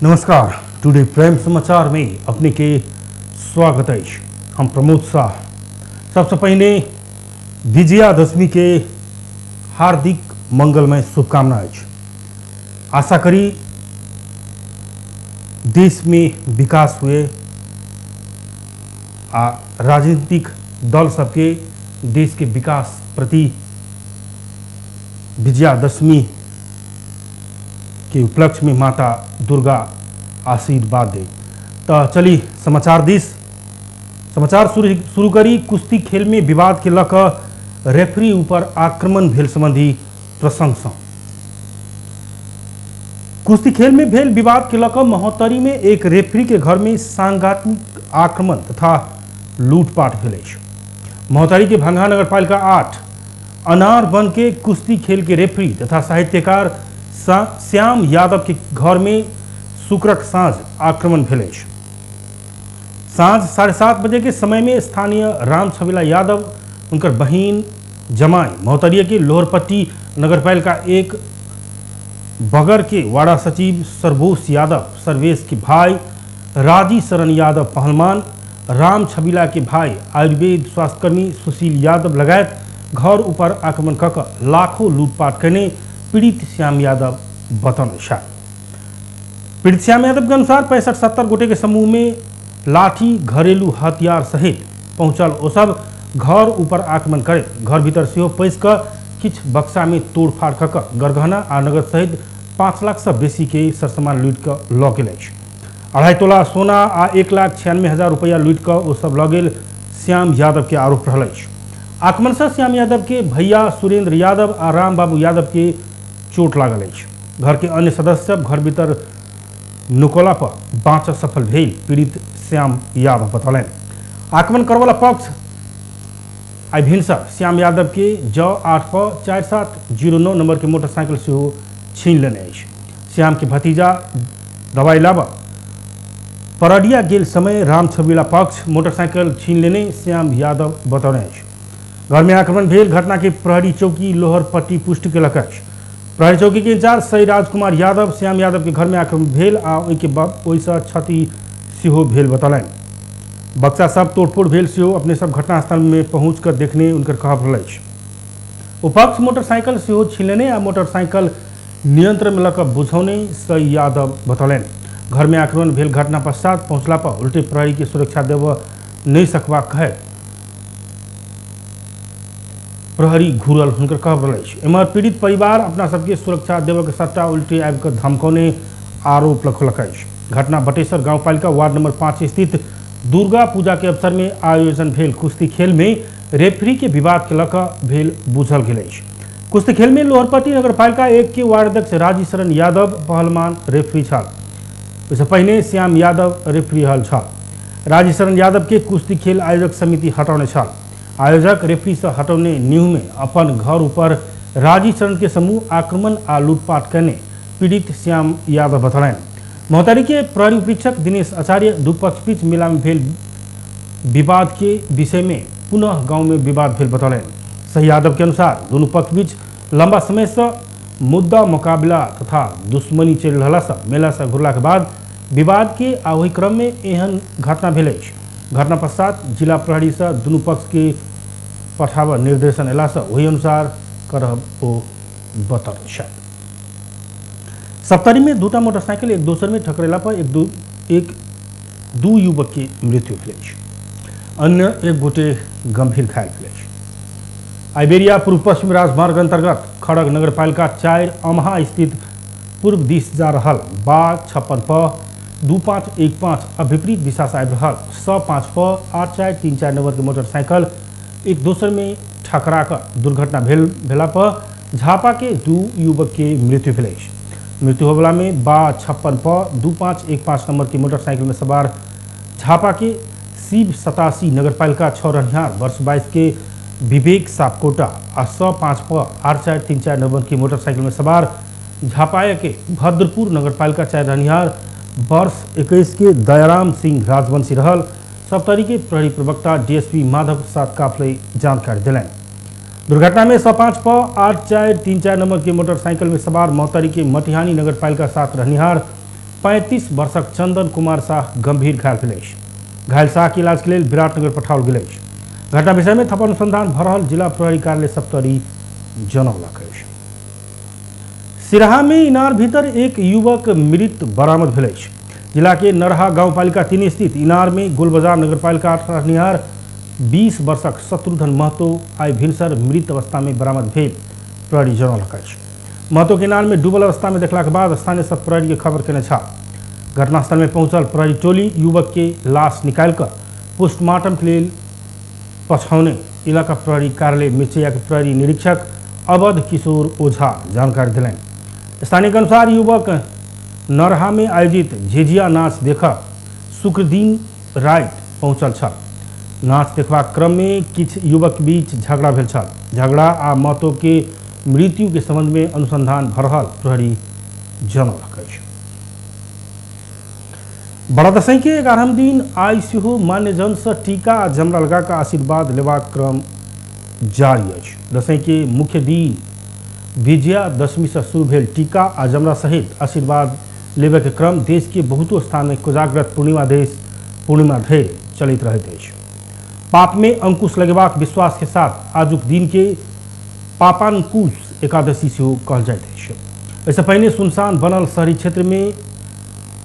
नमस्कार, today prime समाचार में अपने के स्वागत है। हम प्रमोद शाह। सबसे पहले विजयादशमी के हार्दिक मंगलमय शुभकामना है। आशा करी देश में विकास हुए आ राजनीतिक दल सबके देश के विकास प्रति विजयादशमी के उपलक्ष्य में माता दुर्गा आशीर्वाद दे। तो चली समाचार this. समाचार शुरू करी। कुश्ती खेल में विवाद के लक रेफरी ऊपर आक्रमण भेल संबंधी प्रसंग से। कुश्ती खेल में भेल विवाद के लक महोत्तरी में एक रेफरी के घर में सांघातिक आक्रमण तथा लूटपाट भेल अछि। महोत्तरी के भंगहा नगरपालिका 8 अनार बन के कुश्ती खेल के रेफरी तथा साहित्यकार श्याम यादव के घर में शुक्रक साँझ आक्रमण भेल अछि। साँझ 7:30 बजे के समय में स्थानीय राम छबिला यादव, उनकर बहिन जमाई महोत्तरी के लोहरपट्टी नगरपालिका 1 बगर के वाड़ा सचिव सरबोस यादव, सर्वेश के भाई राजी शरण यादव पहलवान, राम छबिला के भाई आयुर्वेद स्वास्थ्यकर्मी सुशील यादव लगायत घर ऊपर आक्रमण कऽ लाखों लूटपाट करने पीड़ित श्याम यादव बतौने छथि। पीड़ित श्याम यादव के अनुसार 65-70 गोटे के समूह में लाठी, घरेलू हथियार सहित पहुंचल ओ सब घर ऊपर आक्रमण करे घर भीतर सेहो पैस कऽ किछु बक्सा में तोड़फाड़ कऽ कऽ गरगहना आ नगद सहित 5 लाख से बेसी के सरसामान लूटि कऽ लऽ गेल अछि। 2.5 तोला सोना आ 1,96,000 रुपया लूटि कऽ ओ सब लऽ गेल श्याम यादव के आरोप रहल अछि। आक्रमण से श्याम यादव के भैया सुरेंद्र यादव आ राम बाबू यादव के चोट लागल अछि। घर के अन्य सदस्य सब घर भीतर नुकोला पर बाँच सफल भेल पीड़ित श्याम यादव बतौलनि। आक्रमण करवला पक्ष आइ भिनसर श्याम यादव के ज 8 प 4709 नंबर के मोटरसाइकिल सेहो छीन लेने अछि। श्याम के भतीजा दवाई लाबऽ परडिया गेल समय राम छबिला पक्ष मोटरसाइकिल छीन लेने श्याम यादव बतौने अछि। घर में आक्रमण भेल घटना के प्रहरी चौकी लोहरपट्टी पुष्टि केलक अछि। प्रहरी चौकी के इंचार्ज सही राजकुमार यादव श्याम यादव के घर में आक्रमण भेल आ ओहिसँ क्षति सेहो भेल बतौलनि। बक्सा सब तोड़फोड़ भेल सेहो अपने सब घटनास्थल में पहुँच कर देखने उनकर कहब रहल अछि। उपक्ष मोटरसाइकिल सेहो छीन लेने आ मोटरसाइकिल नियंत्रण में लऽ कऽ बुझौने सही यादव बतौलनि। घर में आक्रमण भेल घटना पश्चात पहुँचला पर उल्टे प्रहरी के सुरक्षा देबऽ नहि सकबाक कहैत प्रहरी घूरल हुनकर कहब रहल अछि। एम्हर पीड़ित परिवार अपना सबके सुरक्षा देबऽ के सट्टा उल्टे आबि कऽ धमकौने आरोप लगौलक अछि। घटना बटेश्वर गाँवपालिका वार्ड नंबर 5 स्थित दुर्गा पूजा के अवसर में आयोजन भेल कुश्ती खेल में रेफरी के विवाद के लऽ कऽ भेल बुझल गेल अछि। कुश्ती खेल में लोहरपट्टी नगरपालिका 1 के वार्ड अध्यक्ष राजी शरण यादव पहलवान रेफरी छल। ओहिसँ पहिने श्याम यादव रेफरी रहल छल। राजी शरण यादव के कुश्ती खेल आयोजक समिति हटौने छल। आयोजक रेफरी से हटौने न्यूह में अपन घर ऊपर राजी शरण के समूह आक्रमण आ लूटपाट करने पीड़ित श्याम यादव बतौलनि। महोत्तरी के प्रहरी उपरीक्षक दिनेश आचार्य दू पक्ष बीच मेला में भेल विवाद के विषय में पुनः गांव में विवाद भेल बतौलनि। सही यादव के अनुसार दुनू पक्ष बीच लंबा समय से मुद्दा मुकाबला तथा दुश्मनी चलि रहला से मेला से घुरला के बाद विवाद के आ ओहि क्रम में एहन घटना भेल अछि। घटना पश्चात जिला प्रहरी से दुनू पक्ष के पठाबऽ निर्देशन अयला से ओहि अनुसार करब ओ बतौने छथि। सप्तरी में 2 मोटरसाइकिल एक दोसर में ठकरेला पर दू युवक के मृत्यु भेल अछि। अन्य एक गोटे गंभीर घायल भेल अछि। आइबेरिया पूर्व पश्चिम राजमार्ग अंतर्गत खड़ग नगरपालिका 4 अमहा स्थित पूर्व दिस जा रहल बा 56 प 2515 आ विपरीत दिशा से आबि रहल स 5 प 8434 नंबर के मोटरसाइकिल एक दोसर में ठकरा कऽ दुर्घटना भेला पर झापा के 2 युवक के मृत्यु भेल अछि। मृत्यु होबला में बा 56 प 2515 नंबर के मोटरसाइकिल में सवार झापा के शिव 87 नगरपालिका 6 रहनिहार वर्ष 22 के विवेक सापकोटा आ स 5 प 8434 नंबर के मोटरसाइकिल में सवार झापाया के भद्रपुर नगरपालिका 4 रहनिहार वर्ष 21 के दयाराम सिंह राजवंशी रहल सप्तरी के प्रहरी प्रवक्ता डीएसपी माधव प्रसाद काफले जानकारी दिलनि। दुर्घटना में स 5 प 8434 नंबर के मोटरसाइकिल में सवार महोत्तरी के मटिहानी नगरपालिका 7 रहनिहार 35 वर्षक चंदन कुमार साह गंभीर घायल भेल अछि। घायल साह के इलाज के लेल विराटनगर पठाओल गेल अछि। घटना विषय में थप अनुसंधान भ रहल जिला प्रहरी कार्यालय सप्तरी जनौलक अछि। सिराहा में इनार भीतर एक युवक मृत बरामद भेल अछि। जिला के नरहा गांवपालिका 3 स्थित इनार में गोलबाजार नगरपालिका 8 रहनिहार 20 वर्षक शत्रुघ्न महतो आइ भिनसर मृत अवस्था में बरामद भेल प्रहरी जनौलक अछि। महतो के इनार में डूबल अवस्था में देखलाक बाद स्थानीय सब प्रहरी के खबर केने छल। घटनास्थल में पहुंचल प्रहरी टोली युवक के लाश निकालि कऽ पोस्टमार्टम के लेल पछौने इलाका प्रहरी कार्यालय मिर्चैया के प्रहरी निरीक्षक अवध किशोर ओझा जानकारी देलनि। स्थानीय के अनुसार युवक नरहा में आयोजित झिझिया नाच देख शुक्र दिन राति पहुंचल छल। नाच देखबाक क्रम में किछु युवक बीच झगड़ा भेल छल। झगड़ा आ महतो के मृत्यु के संबंध में अनुसंधान भ रहल प्रहरी जनौलक अछि। बड़ा दशैं के 11 दिन आइ सेहो मान्यजन से टीका आ जमरा लगा कऽ आशीर्वाद लेबाक क्रम जारी अछि। दशैं के मुख्य दिन विजयादशमी से शुरू भेल टीका आ जमरा सहित आशीर्वाद लेबे के क्रम देश के बहुतो स्थान में कोजाग्रत पूर्णिमा धरि चलैत रहैत अछि। पाप में अंकुश लगेबाक विश्वास के साथ आजुक दिन के पापांकुश एकादशी सेहो कहल जाइत अछि। एहिसँ पहिने सुनसान बनल शहरी क्षेत्र में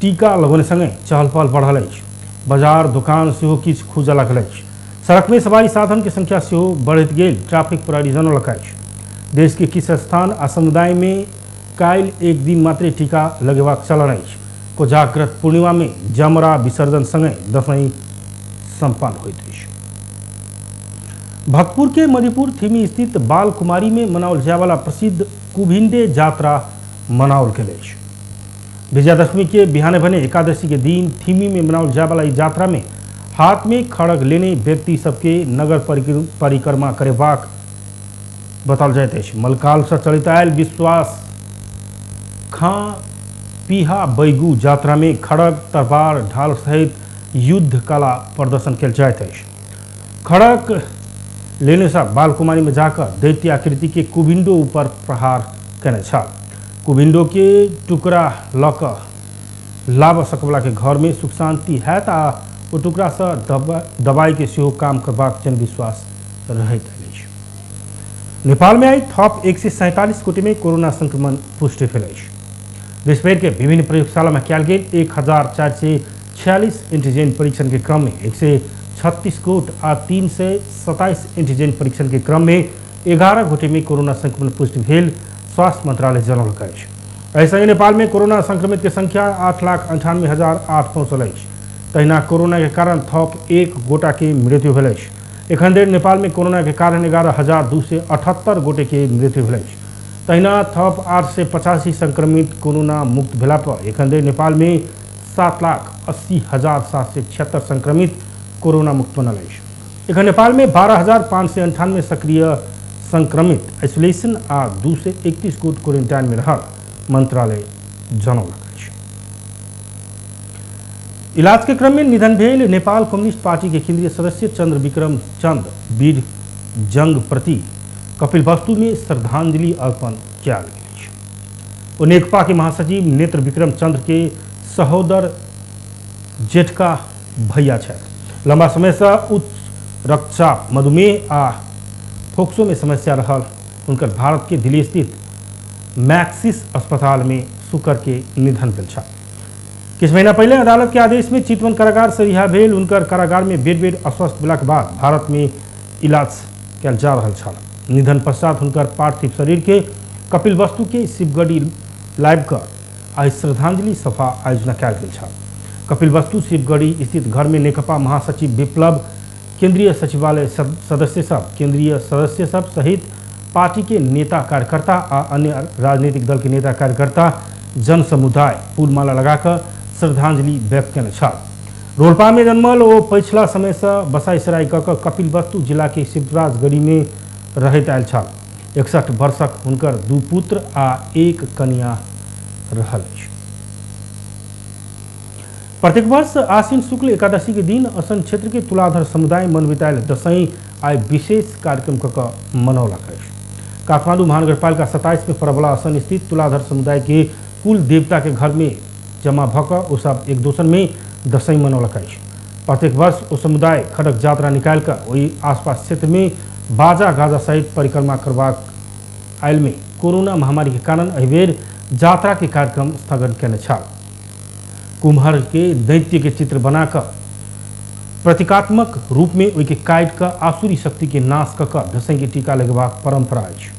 टीका लगौने संगे चहल पहल बढ़ल अछि। बाजार दुकान सेहो किछु खुजऽ लागल अछि। सड़क में सवारी साधन के संख्या सेहो बढ़ैत गेल ट्रैफिक प्रहरी जनौलक अछि। देश के किछु स्थान आ समुदाय में काल्हि एक दिन मात्रे टीका लगेबाक चलन अछि। कोजाग्रत पूर्णिमा में जमरा विसर्जन संगे दशैं सम्पन्न होइत अछि। भक्तपुर के मधेपुर थीमी स्थित बाल कुमारी में मनाओल जायवाला प्रसिद्ध कुभिंडे यात्रा मनाओल गेल अछि। विजयादशमी के बिहाने भने एकादशी के दिन थीमी में मनाओल जायवाला ई यात्रा में हाथ में खड़ग लेने व्यक्ति सबके नगर परिक्रमा करेबाक बताओल जाइत अछि। मलकाल से चलित आयल विश्वास खां पीहा बैगू यात्रा में खड़ग तरवार ढाल सहित युद्ध कला प्रदर्शन कयल जाइत अछि। खड़ग लेने सब बालकुमारी में जाकर दैत्य आकृति के कुभिंडो ऊपर प्रहार केने छल। कुभिंडो के टुकड़ा लऽ कऽ लाबऽ सकवला के घर में सुख शांति हैत आ ओ टुकड़ा से दवाई के सेहो काम करबाक जनविश्वास रहैत अछि। नेपाल में आई थप 147 गोटे में कोरोना संक्रमण पुष्टि भेल अछि। देशभरि के विभिन्न प्रयोगशाला में कयल गेल 1446 एंटीजन परीक्षण के क्रम में 136 गोट आ 327 एंटीजन परीक्षण के क्रम में 11 गोटे में कोरोना संक्रमण पुष्टि भेल स्वास्थ्य मंत्रालय जनौलक अछि। एहि संगे नेपाल में कोरोना संक्रमित के संख्या 8,98,008 पहुँचल अछि। तहिना कोरोना के कारण थप 1 गोटा के मृत्यु भेल अछि। एखन धरि नेपाल में कोरोना के कारण 11,278 गोटे के मृत्यु भेल अछि। तहिना थप 885 संक्रमित कोरोना मुक्त भेला पर एखन धरि नेपाल में 7,80,776 संक्रमित कोरोना मुक्त बनल अछि। एखन नेपाल में 12,598 सक्रिय संक्रमित आइसोलेशन आ 231 गोट क्वारेंटाइन में रहल मंत्रालय जनौलक अछि। इलाज के क्रम में निधन भेल नेपाल कम्युनिस्ट पार्टी के केंद्रीय सदस्य चंद्र विक्रम चंद वीर जंग प्रति कपिल वस्तु में श्रद्धांजलि अर्पण कयल गेल अछि। ओ नेकपा के महासचिव नेत्र विक्रम चंद्र के सहोदर जेठका भैया छथि। लंबा समय से उच्च रक्तचाप, मधुमेह आ फोक्सो में समस्या रहल हुनकर भारत के दिल्ली स्थित मैक्सिस अस्पताल में शुक्र के निधन भेल छल। किछु महीना पहले अदालत के आदेश में चितवन कारागार से रिहा भेल हुनकर कारागार में बेर बेर अस्वस्थ भेलाक बाद भारत में इलाज कयल जा रहल छल। निधन पश्चात हुनकर पार्थिव शरीर के कपिल वस्तु के शिवगढ़ी लाबि कऽ आइ श्रद्धांजलि सभा आयोजना कयल गेल छल। कपिल वस्तु शिवगढ़ी स्थित घर में नेकपा महासचिव विप्लव, केंद्रीय सचिवालय सदस्य सब, केंद्रीय सदस्य सब सहित पार्टी के नेता कार्यकर्ता आ अन्य राजनीतिक दल के नेता कार्यकर्ता जन समुदाय फूलमाला लगाकर श्रद्धांजलि व्यक्त केने छल। रोल्पा में जन्मल ओ पछिला समय से बसाइसराई कऽ कऽ कपिलवस्तु जिला के शिवराजगढ़ी में रहैत आयल छल। 61 वर्षक हुनकर 2 पुत्र आ 1 कन्या रहल अछि। प्रत्येक वर्ष आश्विन शुक्ल एकादशी के दिन असन क्षेत्र के तुलाधर समुदाय मनबैत आयल दशैं आइ विशेष कार्यक्रम कऽ कऽ मनौलक अछि। काठमांडू महानगरपालिका 27 में पड़वला असन स्थित तुलाधर समुदाय के कुल देवता के घर में जमा भऽ कऽ ओ सब एक दोसर में दशैं मनौलक अछि। प्रत्येक वर्ष ओ समुदाय खड़क यात्रा निकालि कऽ ओहि आसपास क्षेत्र में बाजा गाजा सहित परिक्रमा करबाक आयल में कोरोना महामारी के कारण एहिबेर यात्रा के कार्यक्रम स्थगन केने छल। कुम्हर के दैत्य के चित्र बना कऽ प्रतीकात्मक रूप में ओहिके काटि कऽ आसुरी शक्ति के नाश कऽ कऽ दशैं के टीका लगेबाक परंपरा अछि।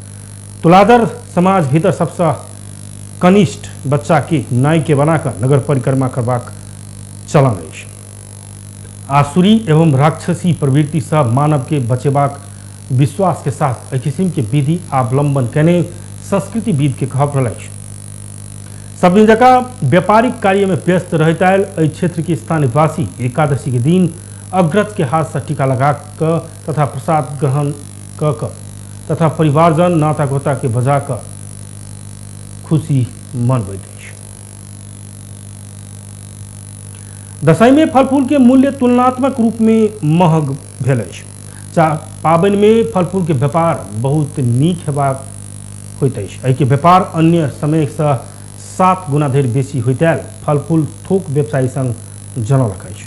तुलादर समाज भीतर सबसँ कनिष्ठ बच्चा के नाई के बनाकर नगर परिक्रमा करबाक चलन अछि। आसुरी एवं राक्षसी प्रवृत्ति से मानव के बचेबाक विश्वास के साथ एहि किसिम के विधि अवलंबन केने संस्कृतिविद के कहब रहल अछि। सब दिन जकाँ व्यापारिक कार्य में व्यस्त रहैत आयल एहि क्षेत्र के स्थानीयवासी एकादशी के दिन अग्रज के हाथ से टीका लगा कऽ तथा प्रसाद ग्रहण कऽ कऽ तथा परिवारजन नाता गोता के बजा कऽ खुशी मनबैत अछि। दशैं में फल फूल के मूल्य तुलनात्मक रूप में महग भेल अछि। पाबनि में फल फूल के व्यापार बहुत नीक हेबाक होइत अछि। एहिके व्यापार अन्य समय से 7 गुना धरि बेसी होइत आयल फल फूल थोक व्यवसायी संग जनौलक अछि।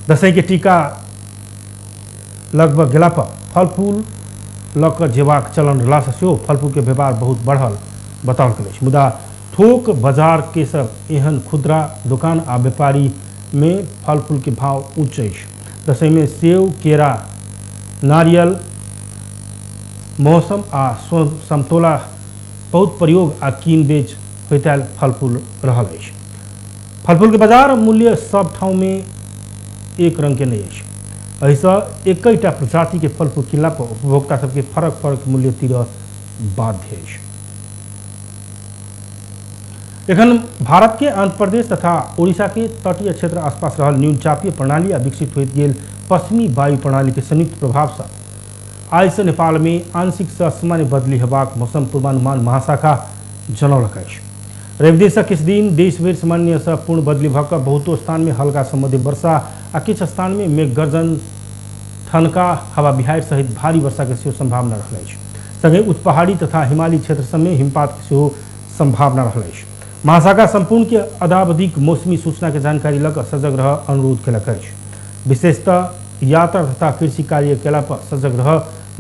दशैं के टीका लगभग गेला पर फल फूल लऽ कऽ जेबाक चलन रहलासँ सेहो फल फूल के व्यापार बहुत बढ़ल बताओल गेल अछि। मुदा थोक बाजार के सब एहन खुदरा दुकान आ व्यापारी में फल फूल के भाव उच्च अछि। दशैं में सेव, केरा, नारियल, मौसम आ समतोला बहुत प्रयोग आ कीन बेच होइत आयल फल फूल रहल अछि। फल फूल के बाजार मूल्य सब ठाउँ में एक रंग के नहीं अछि। एहिसँ एकैटा प्रजाति के फल फूल किनला पर उपभोक्ता सबके फरक फरक मूल्य तीरऽ बाध्य अछि। एखन भारत के आंध्र प्रदेश तथा ओडिशा के तटीय क्षेत्र आसपास रहल न्यूनचापीय प्रणाली आ विकसित होइत गेल पश्चिमी वायु प्रणाली के संयुक्त प्रभाव से आइ से नेपाल में आंशिक से सामान्य बदली हेबाक मौसम पूर्वानुमान महाशाखा जनौलक अछि। रवि दिन से किछु दिन देशभरि सामान्य से पूर्ण बदली भऽ कऽ बहुतो स्थान में हल्का से मध्यम वर्षा आ किछु स्थान में मेघगर्जन, ठनका, हवा बिहाड़ि सहित भारी वर्षा के सेहो संभावना रहल अछि। संगहि उच्च पहाड़ी तथा हिमालयी क्षेत्र सब में हिमपात के सेहो संभावना रहल अछि। महाशाखा संपूर्ण के अदावधिक मौसमी सूचना के जानकारी लऽ कऽ सजग रह अनुरोध केलक अछि। विशेषतः यात्रा तथा कृषि कार्य केला पर सजग रह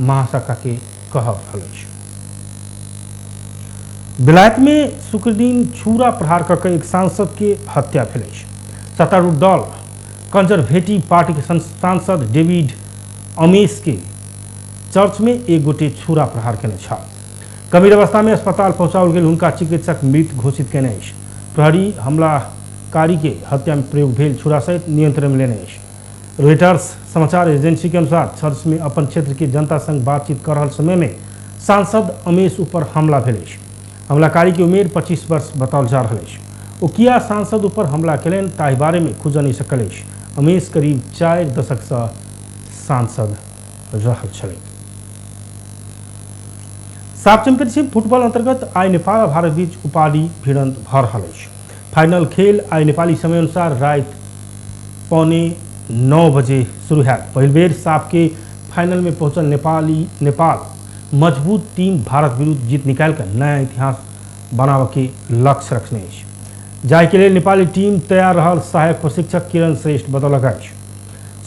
महाशाखा के कहब रहल अछि। विलायत में शुक्रदिन छुरा प्रहार कऽ कऽ एक सांसद के हत्या भेल अछि। सत्तारूढ़ दल कंजर्वेटिव पार्टी के सांसद डेविड अमेश के चर्च में एक गोटे छुरा प्रहार केने छल। गंभीर अवस्था में अस्पताल पहुंचाओल गेल हुनका चिकित्सक मृत घोषित केने अछि। प्रहरी हमलाकारी के हत्या में प्रयोग भेल छुरा सहित नियंत्रण में लेने अछि। रॉयटर्स समाचार एजेंसी के अनुसार चर्च में अपन क्षेत्र के जनता संग बातचीत कर रहल समय में सांसद अमेश ऊपर हमला भेल अछि। हमलाकारी के उमेर 25 वर्ष बताओल जा रहल अछि। ओ किया सांसद ऊपर हमला केलनि ताहि बारे में खुजऽ नहि सकल अछि। अमेश करीब 4 दशक से सांसद रहल छलै। साफ चैंपियनशिप फुटबॉल अंतर्गत आइ नेपाल आ भारत बीच उपाधि भिड़ंत भऽ रहल अछि। फाइनल खेल आइ नेपाली समय अनुसार राति 8:45 बजे शुरू हैत। पहिल बेर साफ के फाइनल में पहुंचल नेपाल मजबूत टीम भारत विरुद्ध जीत निकालि कऽ नया इतिहास बनाबऽ के लक्ष्य रखने अछि। जाहि के लेल नेपाली टीम तैयार रहल सहायक प्रशिक्षक किरण श्रेष्ठ बतौलक अछि।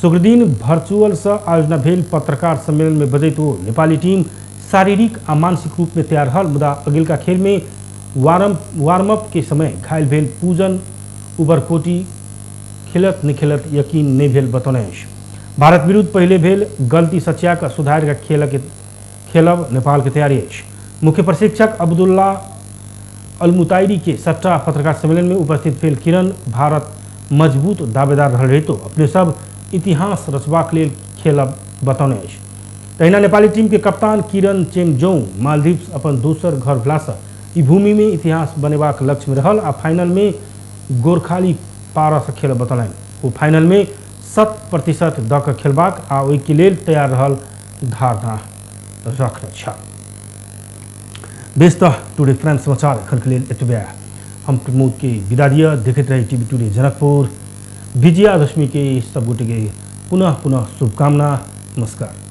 शुक्रदिन वर्चुअल से आयोजना भेल पत्रकार सम्मेलन में बजैत ओ नेपाली टीम शारीरिक आ मानसिक रूप में तैयार रहल, मुदा अगिलका खेल में वार्मअप के समय घायल भेल पूजन उबरकोटी खेलत नहि खेलत यकीन नहि भेल बतौने अछि। भारत विरुद्ध पहिले भेल गलती सचिया कऽ सुधारि कऽ खेलब नेपाल के तैयारी अछि। मुख्य प्रशिक्षक अब्दुल्ला अलमुताइरी के सट्टा पत्रकार सम्मेलन में उपस्थित भेल किरण भारत मजबूत दावेदार रहल रहितो अपने सब इतिहास रचबाक लेल खेलब बतौने अछि। तहिना नेपाली टीम के कप्तान किरण चेमजोङ मालदीव अपन दोसर घर भेलासँ ई भूमि में इतिहास बनेबाक लक्ष्य में रहल आ फाइनल में गोरखाली पारसँ खेलब बतौलनि। ओ फाइनल में 100% दऽ कऽ खेलबाक आ ओहिके लेल तैयार रहल धारणा रखने छल। बेस तऽ टुडे प्राइम समाचार एखन के लेल एतबे। हम प्रमोद के विदा दिअ। देखैत रही टीवी टुडे जनकपुर। विजयादशमी के सब गोटे के पुनः पुनः शुभकामना। नमस्कार।